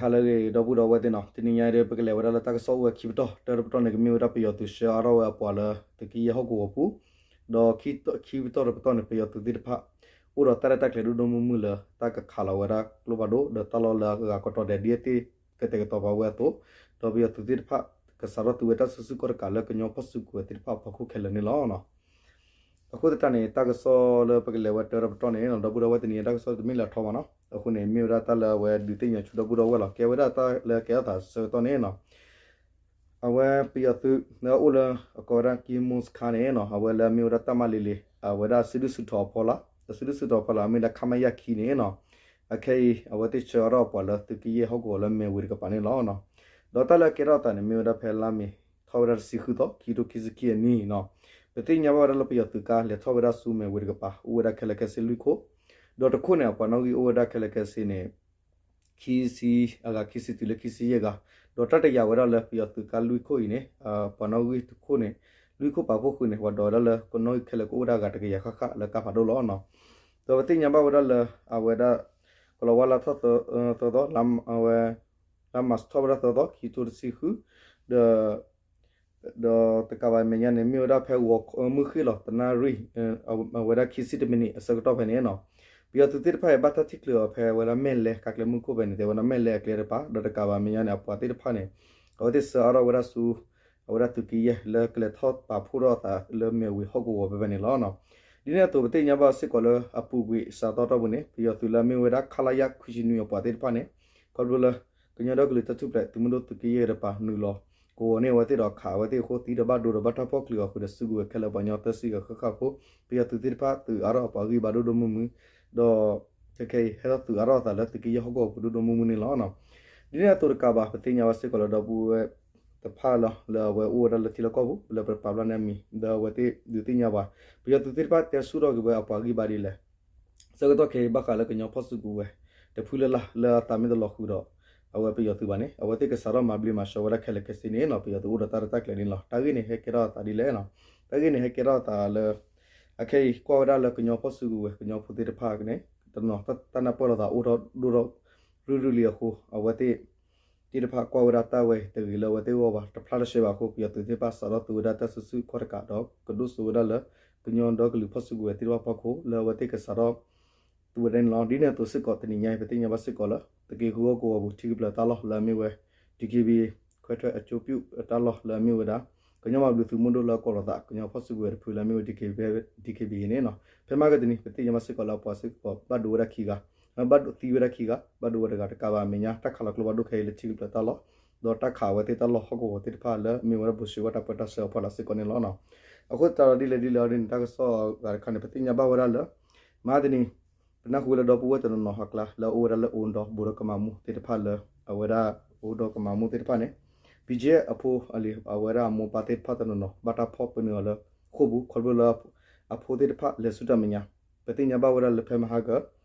ဟါလၢအဂ့ၤ ဒီပုၢ်ဒီဝဲၢ်သ့ၣ်နီၤ, တနံၤညါအံၤဒီး ပကလဲၤဝဲဒၣ်လၢတၢ်ကစီၣ်အိၣ်ဝဲခံပတီၢ်, တၢတပတီၢ်န့ၣ် ကမ့ၢ်ဝဲဒၣ်ပယီၤသုးဆှၢအါထီၣ်ဝဲအပှၤလၢသုးက့ယဲၢ်ဟီၣ်ကဝီၤပူၤ, ဒီးခံပတီၢ်တပတီၢ်န့ၣ် ပယီၤသုးသ့ၣ်တဖၣ် အိၣ်ဒီးတၢ်ရဲၣ်တၢ်ကျဲၤဒိၣ်ဒိၣ်မုၢ်မုၢ်လၢတၢ်ကခးလီၤဝဲဒၣ်ကျိဖးဒိၣ် ဒီးတၢ်လီၢ်လၢအဂၤကတီၤဒဲးဒ်အသ့ၣ်ကတဲာ်ကတီၤပာ်ဝဲအသိး, ဒီးပယီၤသုးသ့ၣ်တဖၣ် ကစးထီၣ်သူဝဲတၢ်စုဆူၣ်ခီၣ်တကးလၢကညီဖီၣ်စုကဝဲၤသ့ၣ်တဖၣ်အဖီခိၣ်ခဲလၢာ်န့ၣ်လီၤ. အဃိသတးန့ၣ် တၢ်ကစီၣ်လၢပကလဲၤဝဲတၢတပတီၢ်န့ၣ် ဒီပုၢ်ဒီဝဲၢ် တနံၤညါတၢ်ကစီၣ်တမ့ၢ်လၢအထီဘၣ်နီၤ, အဃိန့ၣ် မ့ၢ်ဝဲဒၣ်တၢ်လၢအဝဲဒုးသ့ၣ်ညါဆူဒီပုၢ်ဒီဝဲၢ်လီၤ. ကဲဝဲဒၣ်တၢ်လၢကဲထီၣ်သးဆၢကတီၢ်န့ၣ်နီၤ, အဝဲပယီၤသုးလၢအအိၣ်လၢအကိးဝဲဒၣ် ကံမူစခါန့ၣ်နီၤ, အဝဲလၢအမ့ၢ်ဝဲဒၣ်တၢ်မၤလ့ၤလ့ၤ အဝဲဒၣ်စုဒုၣ်စုတီၤအဖီလာ်, စုဒုၣ်စုတီၤအဖီလာ် အမ့ၢ်ဒၣ် ခမရ ခံန့ၣ်နီၤ, အခဲအံၤ အဝဲသ့ၣ်ဆှၢအါထီၣ်အပှၤလၢသုးက့ယဲၢ်ဟီၣ်ကဝီၤလၢမဲၢ်ဝ့ၤတကပၤန့ၣ်လီၤ. ဒီးတၢ်လၢအကဲထီၣ်အသးန့ၣ် မ့ၢ်ဝဲဒၣ်ဖဲလါမ့ၤ ထီၣ်ဝဲဒၣ်တဆံဃုသီ ခံထိခံဆံခံအနံၤနီၤ, ပသ့ၣ်ညါဘၣ်ဝဲဒၣ်လၢပယီၤသုးကါလဲၤထီၣ်ဝဲဒၣ်ဆူမဲၢ်ဝ့ၤတကပၤ အိၣ်ဝဲဒၣ်ခဲလၢာ်ခဲဆ့လွံၢ်ခိၣ်, ဒီးတခိၣ်န့ၣ် အပှၤနီၣ်ဂံၢ်အိၣ်ဝဲဒၣ်ခဲလၢာ်ခဲဆ့န့ၣ် ခံဆံ, အဂၤခံဆံတုၤလၢခံဆံယဲၢ်ဂၤ, ဒီးတၢ်တယာ်ဝဲဒၣ်လၢပယီၤသုးကါလွံၢ်ခိၣ်အံၤန့ၣ် ပှၤနီၣ်ဂံၢ်တခိၣ်န့ၣ် လွံၢ်ခိၣ်ပာ်ဖှိၣ်ဃုာ်န့ၣ် ပှၤဒိးဝဲဒၣ်လၢကနီၣ်ဂံၢ်ခဲလၢာ်ကအိၣ်ဝဲဒၣ်အဂၤတကယၤဃၣ်ဃၣ်လၢကါဖးဒိၣ်လီၤ. ဒီးပသ့ၣ်ညါဘၣ်ဝဲဒၣ်လၢ အဝဲဒၣ် ကလီၤဝါလါထီၣ်သၢသီ, အဝဲ လါမၢ်ၡးထီၣ်ဝဲဒၣ်သၢသီ ခံထိတဆံဃု, ဒီး ဒီးတကးဘၣ်မဲာ်ညါန့ၣ် မ့ၢ်ဝဲဒၣ်ဖဲဂီၤမုၢ်ဃ့ၢ်လီၤ တနၣ်ရံၣ် အဝဲဒၣ်ခံဆံတမံးနံးအဆၢကတီၢ်ဖဲန့ၣ်နီၤ, ပယီၤသုးသ့ၣ်တဖၣ်အံၤ ဘၣ်တၢ်ထံၣ်ချုးအီၤဖဲဝဲဒၣ်မဲၢ်လဲၤ ကါကျဲမုၢ်ခိၣ်ဖဲန့ၣ် တဲဝဲဒၣ်မဲၢ်လဲၤအကျဲတကပၤ, ဒီးတကးဘၣ်မဲာ်ညါန့ၣ် အပှၤသ့ၣ်တဖၣ်န့ၣ် အဝဲသ့ၣ်ဆှၢအါထီၣ်ဝဲဒၣ်ဆူ အဝဲဒၣ်သုးက့ယဲၢ်လၢကလဲၤထီၣ်ပာ်ဖှိၣ်ထီၣ်အသးလၢမဲၢ်ဝ့ၤဟီၣ်ကဝီၤဖဲဖဲန့ၣ်လီၤ. ဒ်န့ၣ်အသိး ပသ့ၣ်ညါဘၣ်စ့ၢ်ကီးလၢအပူၤကွံာ်စှၤသီတီၢ်ပူၤန့ၣ် ပယီၤသုးလၢအမ့ၢ်ဝဲဒၣ် ခလရ ခွံဆံနွံအပှၤသ့ၣ်တဖၣ်န့ၣ် ခီဖျိလၢ ကညီဒီကလုာ်တၢ်ထူၣ်ဖျဲးသုးမုၢ်ဒိၣ်သုးက့ယဲၢ်တကပၤနုာ်လီၤ ကဝီၤန့ၢ်အဝဲသ့ၣ်ဒီးခးအဝဲသ့ၣ်အဃိ သံဒီးဘၣ်ဒိဒီးဘၣ်တၢ်ဖီၣ်ချုးအီၤဃုာ်ဒီးစုကဝဲၤခဲလၢာ်ပှၤကညီသၢဆံဂၤဃၣ်ဃၣ်အဃိ ပယီၤသုးသ့ၣ်တဖၣ်သုးအါထီၣ်အပှၤဂံၢ်ဘါဒိၣ်ဒိၣ်မုၢ်မုၢ်, ဒီးခဲခဲအံၤ ဟဲထီၣ်သုးအါထီၣ်အသးလၢသုးက့ယဲၢ်ဟီၣ်ကဝီၤပူၤဒိၣ်ဒိၣ်မုၢ်မုၢ်န့ၣ်လီၤ. ဒ်န့ၣ်အသိးတကးဘၣ် ပသ့ၣ်ညါဘၣ်စ့ၢ်ကီးလၢဒီပုၢ်ဝဲၢ်တဖၣ်လီၤ လၢအဝဲအိၣ်ဝဲဒၣ်လၢထံလီၢ်ကီၢ်ပူၤ လၢပပာ်ဖျါန့ၢ်အမံၤ ဒီးအဝဲသ့ၣ်ဒုးသ့ၣ်ညါပှၤ ပယီၤသုးသ့ၣ်တဖၣ်တဲဆူၣ်ထီၣ်က့ၤဝဲအပှၤဂံၢ်ဘါဒ်လဲၣ် ဆၢကတီၢ်ခဲအံၤဘၣ်ဃးလၢကညီဖီၣ်စုကဝဲၤ တဖုလၢ်လၢ်လၢအသးမ့ၢ်တလီၤဃုာ်ဒီး အဝဲပယီၤသုးဘၣ်န့ၣ် အဝဲသ့ၣ်ကစးထီၣ်မၤဘျ့မၤဆှီဝဲဒၣ်ခဲလၢာ်ခဲဆ့န့ၣ်နီၤ ပယီၤသုးအိၣ်ဒီးတၢ်ရဲၣ်တၢ်ကျဲၤန့ၣ်လီၤ. တၢ်ဂ့ၢ်န့ၣ်ဟဲကဲထီၣ်အသးဒ်လဲၣ်နီၤ တၢ်ဂ့ၢ်န့ၣ်ဟဲကဲထီၣ်အသးလၢ အခဲအံၤကွၢ်ဝဲဒၣ်လၢကညီဖီၣ်စုကဝဲၤ ကညီဖိသ့ၣ်တဖၣ်န့ၣ် တနီၤတၢ်နၢ်ပၢၢ်လိာ်သးအိၣ်ထီၣ်ဒိၣ်ထီၣ် ရုၢ်ရုၢ်လံအဃိ အဝဲသ့ၣ်သ့ၣ်တဖၣ်ကွၢ်ဝဲဒၣ်တၢ်ဝဲတဂ့ၤလၢအဝဲသ့ၣ်အဂီၢ်ဘၣ် တဖျါတရှဲဘၣ်အဃိ ပယီၤသုးသ့ၣ်တဖၣ်စးထီၣ်သူဝဲဒၣ်တၢ်စုဆူၣ်ခီၣ်တကးဒီး ကဒိၣ်စိဝဲဒၣ်လၢ ကညီဒီကလုာ်ဖီၣ်စုကဝဲၤသ့ၣ်တဖၣ်အဖီခိၣ်လၢအဝဲသ့ၣ်ကစးထီၣ်သူဝဲဒၣ်န့ၣ်လီၤ. ဒ်န့ၣ်အသိးစ့ၢ်ကီးတနံၤညါအံၤ ပသ့ၣ်ညါဘၣ်စ့ၢ်ကီးလၢ သုးက့ဃုဟီၣ်ကဝီၤပူၤ ထံကပျၢၤတၢ်လီၢ်လၢအမ့ၢ်ဝဲ DKBA ခွဲးထွဲအကျိပြုတၢ်လီၢ်လၢအမ့ၢ်ဝဲဒၣ် ကညီမၤဘျုးသုးမုၢ်ဒိၣ်လၢအကိးလိာ်သး ကညီဖီၣ်စုကဝဲၤတဖုလၢအမ့ၢ်ဝဲ DKBA န့ၣ်နီၤ ဖဲမဟါကတနံၤ ပသ့ၣ်ညါဘၣ်စ့ၢ်ကီးလၢအပှၤစ့ၢ်ကီးဘၣ်ဒိဝဲဒၣ်ခံဂၤ ဘၣ်ဒိသံဝဲဒၣ်ခံဂၤ ဘၣ်ဒိဝဲတဂၤ တကးဘၣ်အမဲာ်ညါ တၢ်ခးလီၤကျိဖးဒိၣ်ခဲအံၤလၢထံကပျၢၤတၢ်လီၢ် ဒီးတၢ်ခးအဝဲသ့ၣ်တၢ်လီၢ်ဟီၣ်ကဝီၤသ့ၣ်တဖၣ်လၢအမ့ၢ်ဝဲဒၣ် ဘိၣ်ၡ့ဝါတၢ်ပၢတၢ်ဆှၢအဖီလာ်စ့ၢ်ကီးန့ၣ်လီၤ. အဃိသတးဒီးဒ်လဲၣ်ဒ်လဲၣ်အီၤဒ်န့ၣ် တၢ်ကစီၣ်အဂၤတခါန့ၣ် ပသ့ၣ်ညါဘၣ်ဝဲဒၣ်လၢ မဟါတနံၤ ပနၢ်ဟူဝဲလၢဒီပုၢ်ဝဲၢ်တနီၤနီၤအကျါ လၢအအိၣ်ဝဲဒၣ်လၢအိၣ်ဒီးဘူးဒီးကမၤမူသ့ၣ်တဖၣ်လၢ အဝဲဒၣ်အိၣ်ဒီးကမၤမူသ့ၣ်တဖၣ်န့ၣ် BGF အဖိအလံၤ အဝဲဒၣ်အမိၢ်ပၢ်သ့ၣ်တဖၣ်တနီၤနီၤ ဘၣ်တၢ်ဖီၣ်ပနုာ်အီၤလၢဃိာ်ပူၤ ခီဖျိလၢ အဖိသ့ၣ်တဖၣ်လဲၤဆူတၢ်မဲာ်ညါ ပသ့ၣ်ညါဘၣ်ဝဲဒၣ်လၢဖဲမဟါက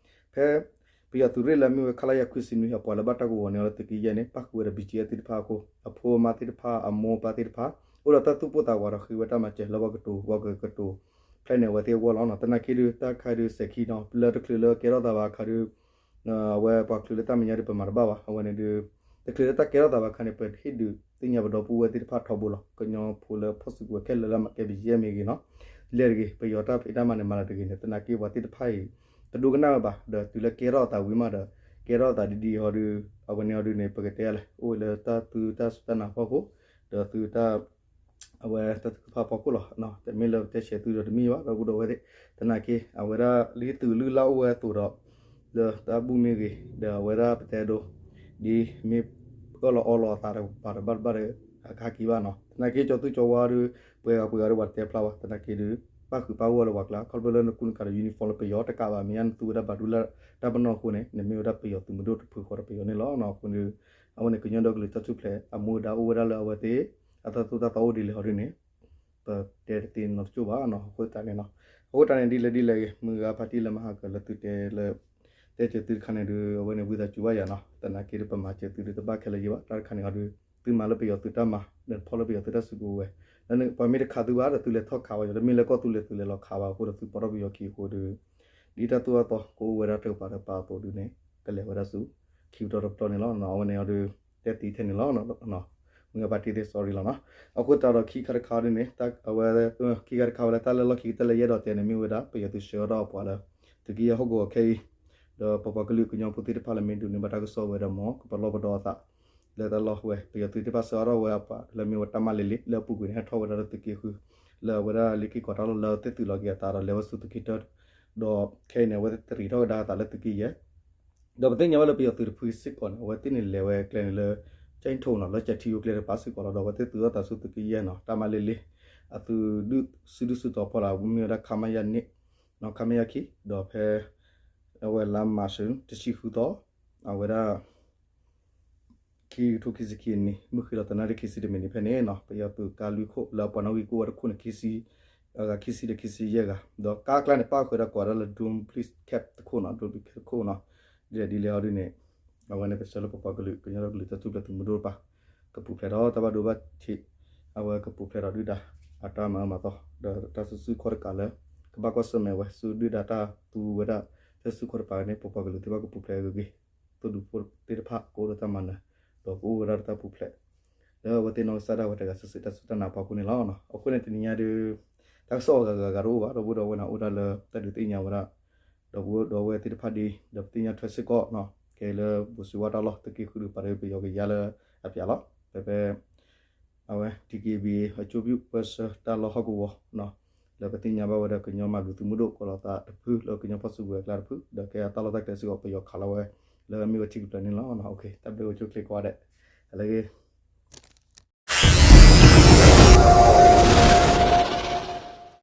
ဖဲ ပယီၤသုးရ့ၣ်လၢအမ့ၢ်ဝဲ ခလရ ခွံဆံနွံ အပှၤလၢဘၣ်တၢ်ကဝီၤန့ၢ်အီၤလၢသုးက့ယဲၢ်န့ၣ် ပၣ်ဃုာ်ဝဲဒီး BGF သ့ၣ်တဖၣ်အဃိ အဖိအမါသ့ၣ်တဖၣ် အမိၢ်အပၢ်သ့ၣ်တဖၣ် အိၣ်ဒီးတၢ်သူၣ်ပိၢ်သးဝးဒီးဃ့ဝဲတၢ်မၤစၢၤလၢပှၤကတိၤ ပှၤကကတိၤ ဖျဲးန့ၢ်အဝဲသ့ၣ်အဂီၢ်လီၤ. သနာ်က့ဒီး တၢ်ခါဒီးစဲၤခံနီၤ လၢတချုးလၢကဲထီၣ်သးဘၣ်အခါဒီး အဝဲပှၤချုးလၢတၢ်မဲာ်ညါဒီးပမၤတဘၣ်ဘၣ် အဝဲန့ၣ်ဒီး တချုးလၢတၢ်ကဲထီၣ်သးဘၣ်အခါန့ၣ် ပဟ့ၣ်ဒုးသ့ၣ်ညါပဒီပုၢ်ဝဲၢ်သ့ၣ်တဖၣ်ထီဘိလီၤ. ကညီဖိလၢဖီၣ်စုကဝဲၤခဲလၢာ်လၢအမၤကဲ BGF မ့ၢ်ဂ့ၤနီၤ လဲၤတဂ့ၤ ပယီၤတၢ်ဖံးတၢ်မၤန့ၣ် မၤလၢတဂ့ၤန့ၣ် သနာ်က့ပှၤသ့ၣ်တဖၣ်အံၤ တဒိကနၣ်ဝဲဘၣ် ဒီးတုၤလၢကဲထီၣ်အသးဝံၤမးဒီး ကဲထီၣ်အသးဒ်ဒ်အီၤဒီး အဝဲန့ၣ်အီၤဒုးန့ၣ် ပကတဲလဲၣ် အိၣ်လၢတၢ်သုတၢ်စူၢ်တၢ်နာ်ဖီခိၣ် ဒီးသုတၢ် အဝဲတၢ်ထုကဖၣ်ဖီခိၣ်လီၤ. တမ့ၢ်လၢပတဲဆဲးသုဒီးတမ့ၢ်ဘၣ် ဒီပုၢ်ဒီဝဲၢ်သ့ၣ် သနာ်က့ အဝဲဒၣ်လၢသုးလုၢ်လၢ်အိၣ်ဝဲအသိးဒီး လၢတၢ်ဘူၣ်မ့ၢ်ဂ့ၤ ဒီးအဝဲဒၣ်ပတဲဒိ ဒ်မ့ၢ်အၢၣ်လီၤအီလီၤအသးတကပၤတဘၣ်တဘၣ်ဒီး ဟးကဟးက့ၤဘၣ်နီၤ သနာ်က့ကၠီၤသူၣ်ကၠီၤဝါဒီး ပှဲၤဂၤပှဲၤဂၤဒီးပှၤတတဲဖျါဘၣ် သနာ်က့ဒီး ပၣ်ဃုာ်ပၣ်ဂီၢ်လၢပှၤကျါ ခီဖျိလၢနကူနကၤဒီး uniform လၢပယီၤတကးဘၣ် မဲာ်ညါနသူဝဲဒၣ်ဘၣ်ဒူလၢတၢ်ပနီၣ်အဃိန့ၣ် နမ့ၢ်ဝဲဒၣ်ပယီၤသုးမုၢ်ဒိၣ်တဖုဃီဒီးပယီၤန့ၣ်လီၤ. အဃိဒီး အဝဲန့ၣ်ကညီဒီကလုာ်တၢ်ထူၣ်ဖျဲးအမူဒါအိၣ်ဝဲဒၣ်လၢအဝဲသ့ၣ် အတၢ်သိၣ်တၢ်သီအိၣ်ဒ်လဲၣ်အီၤဒ်န့ၣ် ပတဲတသ့နီတကၠိၢ်ဘၣ်နီၤ အဃိသတးန့ၣ်နီၤ အဃိသတးန့ၣ် ဒ်လဲၣ်ဒ်လဲၣ်ဂ့ၤ မုၢ်ဂၤဖါတံၢ်လၢမဟါကလၢသုတဲလၢ တဲစၢၤသုတခါန့ၣ်ဒီး အဝဲန့ၣ်ဝံသးစူၤဘၣ်ယၤနီၤ သနာ်က့ဒီးပမၤစၢၤသုဒီးတဘၣ်ခဲလၢာ်ယံၤဘၣ် တၢ်တခါန့ၣ်အီၤဒီး သုမၤလၢပယီၤသုးတၢ်မၤ ဒီးဖီၣ်လၢပယီၤသုးတၢ်စုကဝဲၤ လၢပှၤမ့ၢ်တခးသုဘၣ်ဒီးသုလဲၤထီၣ်ခးဘၣ်ယီၤ တမ့ၢ်လၢကီၢ်သူလ့ၤသုးလဲၤလီၤခးဘၣ်အဃိဒီးသုပိာ်ထီၣ်ပယီၤခံအဃိဒီး ဒ်တၢ်သိၣ်တၢ်သီကအိၣ်ဝဲဒၣ်တကပၤတကပၤအသိးဒုးန့ၣ် ကလဲၤဝဲဒၣ်ဆူ ခံပတီၢ်တပတီၢ်န့ၣ်လီၤ. အဝဲန့ၣ်အီၤဒီး တဲသံထဲန့ၣ်လီၤ. မ့ၢ်ဘၣ်တ့သ့ sorry လီၤနီၤ. အဃိသတးဒီး ခံခါတခါဒ်န့ၣ် အဝဲ ခံခါတခါဝဲလၢ တၢ်လၢလီၢ်ခံကတၢၢ်လၢယအဲၣ်ဒိးတဲန့ၣ် မ့ၢ်ဝဲဒၣ် ပယီၤသုးဆှၢအီၣ်ဒၣ်အပှၤလၢ သုးက့ယဲၢ်ဟီၣ်ကဝီၤခဲအံၤ ဒီးပပှၤကလုာ်ကညီဖိသ့ၣ်တဖၣ်လၢမ့ၢ်ဒိးန့ၢ်ဘၣ်တၢ်ကစီၣ်ဝဲဒီး မ်ကပလီၢ်ပဒီအသး လၢတၢ်လီၢ်ဝဲ ပယီၤသုးသ့ၣ်တဖၣ်ဆှၢအီၣ်ဒၣ်ဝဲအပှၤလၢမ့ၢ်ဝဲတၢ်မၤလ့လ့ လၢအပူၤကွံာ်န့ၣ် ဟဲထီၣ်ဝဲဒၣ်လၢသုးက့ဃု လၢအဝဲဒၣ်လ့ၢ်က့ၤကီးတၢ်လီၢ်လၢသ့ၣ်သုးလီၤက့ၤအသးဒီးလဲၤဝဲဆူသုးက့တၢ ဒီးခဲအံၤန့ၣ် အဝဲတရံးထီၣ်ကဒါအသးလၢသုးက့ယဲၢ် ဒီးပသ့ၣ်ညါဘၣ်လၢပယီၤသုးတဖုစ့ၢ်ကီးန့ၣ် အဝဲသ့ၣ်န့ၣ်လဲၤဝဲကျဲန့ၣ်လၢ ကၠဲၣ်ထိၣ်နီၤ လၢကၠဲၣ်ထံယိကျဲတဖၣ်စ့ၢ်ကီးလီၤ. ဒီးအဝဲသ့ၣ်သုးထီၣ်သးဆူသုးက့ယဲၢ်နီၤ တၢ်မၤလ့လ့ အသုးဒုၣ်စုဒုၣ်စုတီၤဖီလာ် မ့ၢ်ဝဲဒၣ် ခမရ န့ၣ် ခမရ ခံ ဒီးဖဲ အဝဲလါမၢ်ၡး တဆံဃုသီ အဝဲဒၣ် ခံကထိခံဆံခံနံၣ် မုၢ်ဃ့လီၤသနၣ်ရံၣ်ခံဆံတမံးနံးဖဲန့ၣ်နီၤ ပယီၤသုးကါလွံၢ်ခိၣ်လၢအပှၤနီၣ်ဂံၢ်ကအိၣ်ဝဲတခိၣ်န့ၣ် ခံဆံ အဂၤခံဆံဒီးခံဆံယဲၢ်ဂၤ ဒီးကါကျါန့ၣ် ပၣ်ဃုာ်ဒီးကိးဝဲဒၣ်လၢ drone police camp တခိၣ်နီၤ drone police camp တခိၣ်နီၤ ဒ်လဲၣ်ဒ်လဲၣ်အီၤဒ်န့ၣ် အဝဲန့ၣ် ပဆၢလၢပပှၤကလုာ် ကညီဒီကလုာ်တၢ်ထူၣ်ဖျဲးသုးမုၢ်ဒိၣ်တဖၣ် ကပူၤဖျဲးဒီးတၢ်ဘၣ်ဒိဘၣ်ထံး အဝဲကပူၤဖျဲးဒီးဒုၣ်ဒါ အတၢ်မၤအၢမၤသီ ဒီးတၢ်စုဆူၣ်ခီၣ်တကးလၢ ကဘၣ်ကွၢ်ဆၢၣ်မဲာ်ဝဲ ဆူဒုၣ်ဒါတၢ်သူဝဲဒၣ် တၢ်စုဆူၣ်ခီၣ်တကးန့ၣ် ပပှၤကလုာ်သ့ၣ်တဖၣ်ကပူၤဖျဲးအဂ့ၤဂ့ၤ သိၣ်ဒူဖိသ့ၣ်တဖၣ်ကအိၣ်ဒီးတၢ်မၤနၢၤ ဒီးကအိၣ်ဝဲဒၣ်ဒီးတၢ်ပူၤဖျဲး လၢအဝဲသ့ၣ်နီၢ်ကစၢ်ဒၣ်ဝဲတဂၤ ဆၢစ့ၣ်တၢ်စူၢ်တၢ်နာ်အဖီခိၣ်န့ၣ်လီၤ. အဃိန့ၣ်တနံၤညါဒီး တၢ်ကစီၣ်အဂၤဂၤဂၤတအိၣ်ဘၣ် ဒီပုၢ်ဒီဝဲၢ်န့ၣ်အိၣ်ဒၣ်လၢတၢ်ဒုးသ့ၣ်ညါဝဲဒၣ် ဒီပုၢ်ဒီဝဲၢ်သ့ၣ်တဖၣ်ဒ် ဒီးပသ့ၣ်ညါထွဲစ့ၢ်ကီး ကဲလၢဘိးစံဝါတၢ်လီၢ် သုးက့ဃုဒုးပာ်ဒီးပယီၤကယါလၢအပၠးလီၤ ဖဲဖဲ အဝဲ DKBA အကၠိဘံၣ်ပၢဆှၢတၢ်လီၢ်ဟီၣ်ကဝီၤ လၢပသ့ၣ်ညါဘၣ်ဝဲဒၣ်ကညီမၤဘျုးသုးမုၢ်ဒိၣ် ကိးလီၤသးတဖု လၢကညီဖီၣ်စုကဝဲၤအကျါတဖု ဒီးကဲအတၢ်လီၢ်တၢ်ကျဲစ့ၢ်ကီး ပယီၤခးလီၤဝဲ လၢမ့ၢ်ဝဲထံကပျၢၤန့ၣ်လီၤ. တၢ်ဘျုးအိၣ်ဆူၣ်အိၣ်ချ့ကိးဂၤဒဲး လၢ